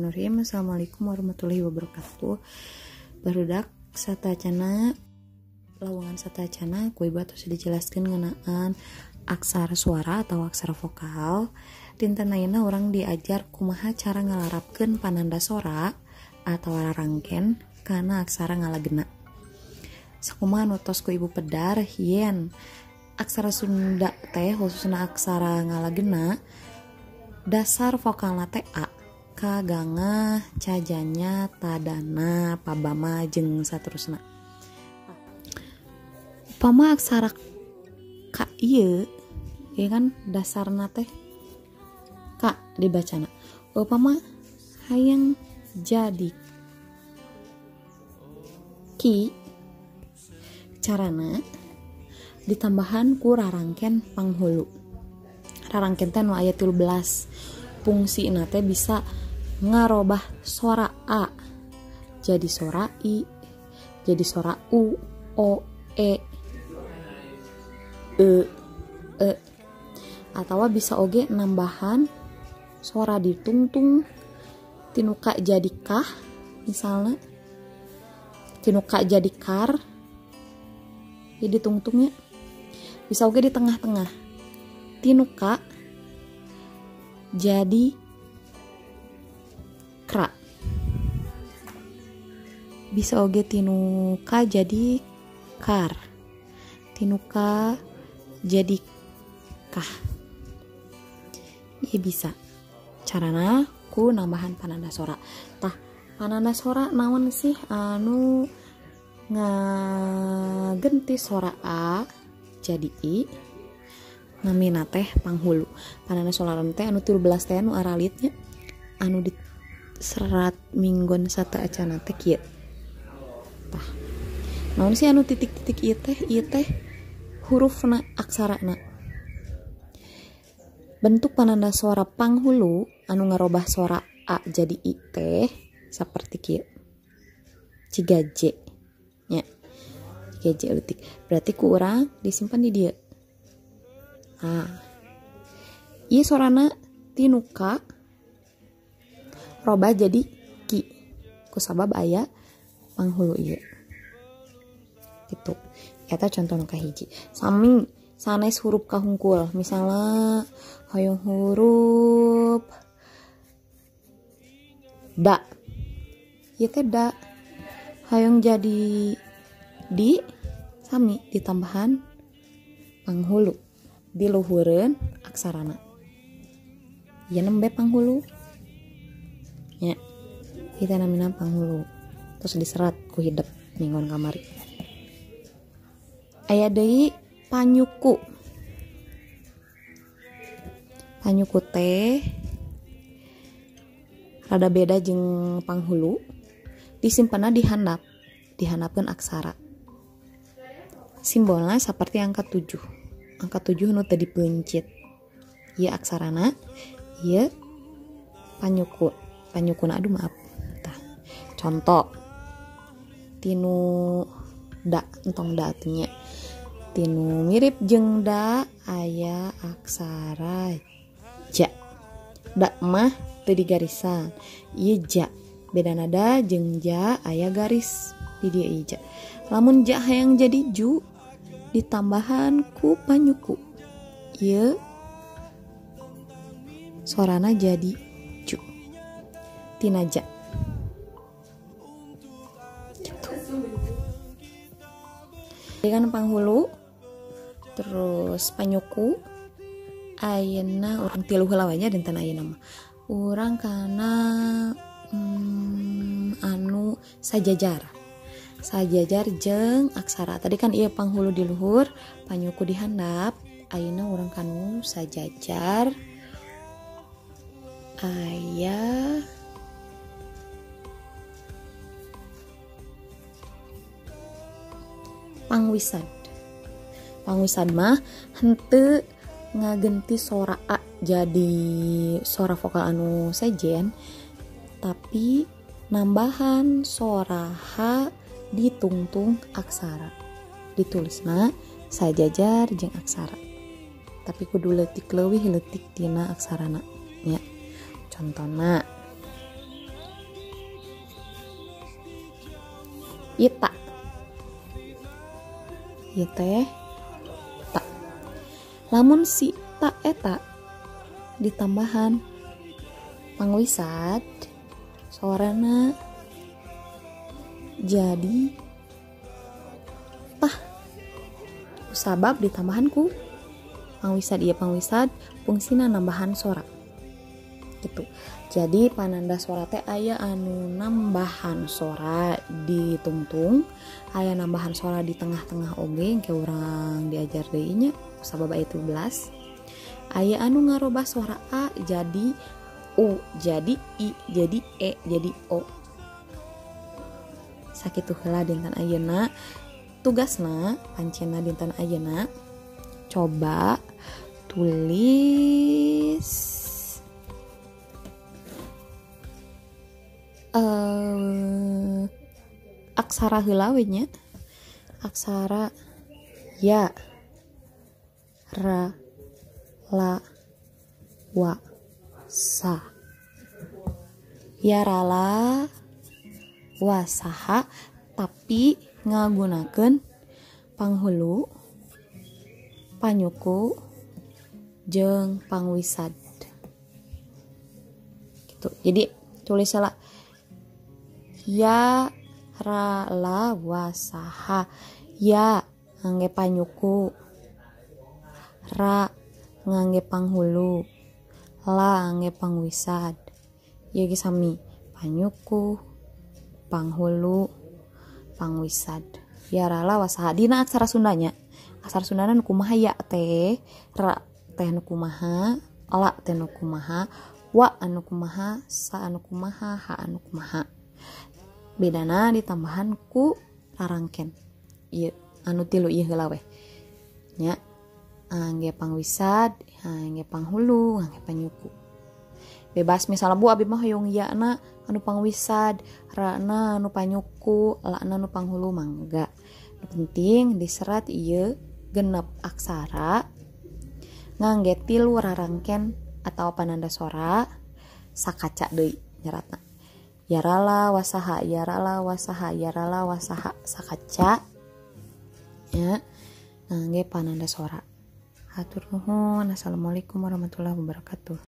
Bismillahirrahmanirrahim. Assalamualaikum warahmatullahi wabarakatuh. Barudak satacana lawongan satacana ku ibu tos dijelaskeun ngeunaan aksara suara atau aksara vokal. Dinten ayeuna urang diajar kumaha cara ngalarapkeun pananda sora atau rarangken kana aksara ngalagena. Sakumaha nu tos ku ibu pedar yen aksara Sunda teh khususna aksara ngalagena dasar vokalna teh a, kaganga, cajanya, tadana, pabama jeung saterusna. Upama aksara ka ieu ya kan dasarna teh ka dibacana. Upama hayang jadi ki carana ditambahan ku rarangken panghulu. Rarangken teh nu aya 13 fungsina teh bisa ngarobah sora a jadi sora i, jadi sora u, o, e, e, e. Atau bisa oge nambahan sora ditungtung tinu ka jadi kah misalnya, tinu ka jadi kar, jadi tungtungnya. Bisa oge di tengah-tengah tinu ka jadi kra, bisa oge tinu ka jadi kar, tinu ka jadi kah. Iya bisa carana ku nambahan pananda sora. Tah pananda sora naon sih anu ngagenti sora a jadi i, namina teh panghulu. Pananda sora teh anu 13 teh anu aralitnya anu di serat minggon satu acana teh kieu. Tah naon sih anu titik-titik ieu teh, ieu teh hurufna aksarana. Bentuk pananda suara panghulu anu ngarobah suara a jadi i teh saperti kieu. Ciga j nya. Ciga j leutik. Berarti ku urang disimpan di dieu. Ah. Ieu sorana tinu ka robah jadi ki. Ku sabab aya panghulu ieu. Gitu. Eta contoh nu kahiji. Sami sanes huruf kahungkul, misalnya hoyong huruf da, ieu teh da, hoyong jadi di, sami ditambahan panghulu, diluhureun aksarana. Ieu nembe panghulu nya, kita namina panghulu, terus diserat ku hidep minggon kamari. Aya deui panyuku. Panyuku teh rada beda jeung panghulu, disimpanna di handap, dihandapkeun aksara. Simbolna saperti angka 7. Angka 7 nu teu dipeuncit. Ieu aksarana, ieu panyuku. Panyukuna aduh maaf. Tah. Contoh tinu da, entong da atunya. Tinu mirip jeung da aya aksara ja. Da mah teu digarisan. Ieu ja. Beda nada jeung ja aya garis di dieu ieu ja. Lamun ja hayang jadi ju ditambahan ku panyuku. Ieu sorana jadi ju. Tina ja. Gitu. Jadi kan panghulu terus panyuku ayeuna urang tilu heula we nya dinten ayeuna mah. Urang kana anu sajajar. Sajajar jeung aksara. Tadi kan ieu panghulu di luhur, panyuku di handap. Ayeuna urang kanu sajajar aya pangwisad. Pangwisad mah henteu ngagenti sora a jadi sora vokal anu sejen, tapi nambahan sora h ditungtung aksara. Ditulisna sajajar jeung aksara. Tapi kudu leutik leuwih leutik tina aksarana nya. Contona Ieu ta. Ieu teh ta. Lamun si ta eta ditambahan pangwisad sorana jadi tah. Sabab ditambahan ku pangwisad, ieu pangwisad fungsina nambahan sora. Gitu. Jadi pananda sora teh aya anu nambahan sora di tungtung, aya nambahan sora di tengah-tengah oge engke urang diajar deui nya sabab aya 13. Aya anu ngarobah sora a jadi u, jadi i, jadi e, jadi o. Sakitu heula dinten ayeuna. Tugasna pancena dinten ayeuna coba tulis aksara heula we nya. Aksara ya, ra, la, wa, sa. Ya, ra, la, wa, saha, tapi ngagunakeun panghulu, panyuku, jeung pangwisad. Gitu. Jadi tulis lah ya, ra, la, wa, saha. Ya ngangge panyuku, ra ngangge panghulu, la ngangge pangwisad. Ieu ge sami panyuku, panghulu, pangwisad. Ya, ra, la, wa, saha. Dina aksara Sundanya. Aksara Sundana nu kumaha ya teh, ra teh nu kumaha, la teh nu kumaha, wa anu kumaha, sa anu kumaha, ha anu kumaha. Bedana ditambahan ku rarangken. Ieu anu tilu ieu heula weh. Nya angge pangwisad, angge panghulu, angge panyuku. Bebas misalnya bu abi mah hoyong ya-na anu pangwisad, ra-na anu panyuku, la-na anu panghulu, mangga. Nu penting diserat ieu genep aksara ngangge tilu rarangken atau pananda sora sakaca deui nyeratna. Ya ra la wa saha, ya ra la wa saha, ya ra la wa saha, sakaca nya ngangge pananda sora. Hatur nuhun. Assalamualaikum warahmatullahi wabarakatuh.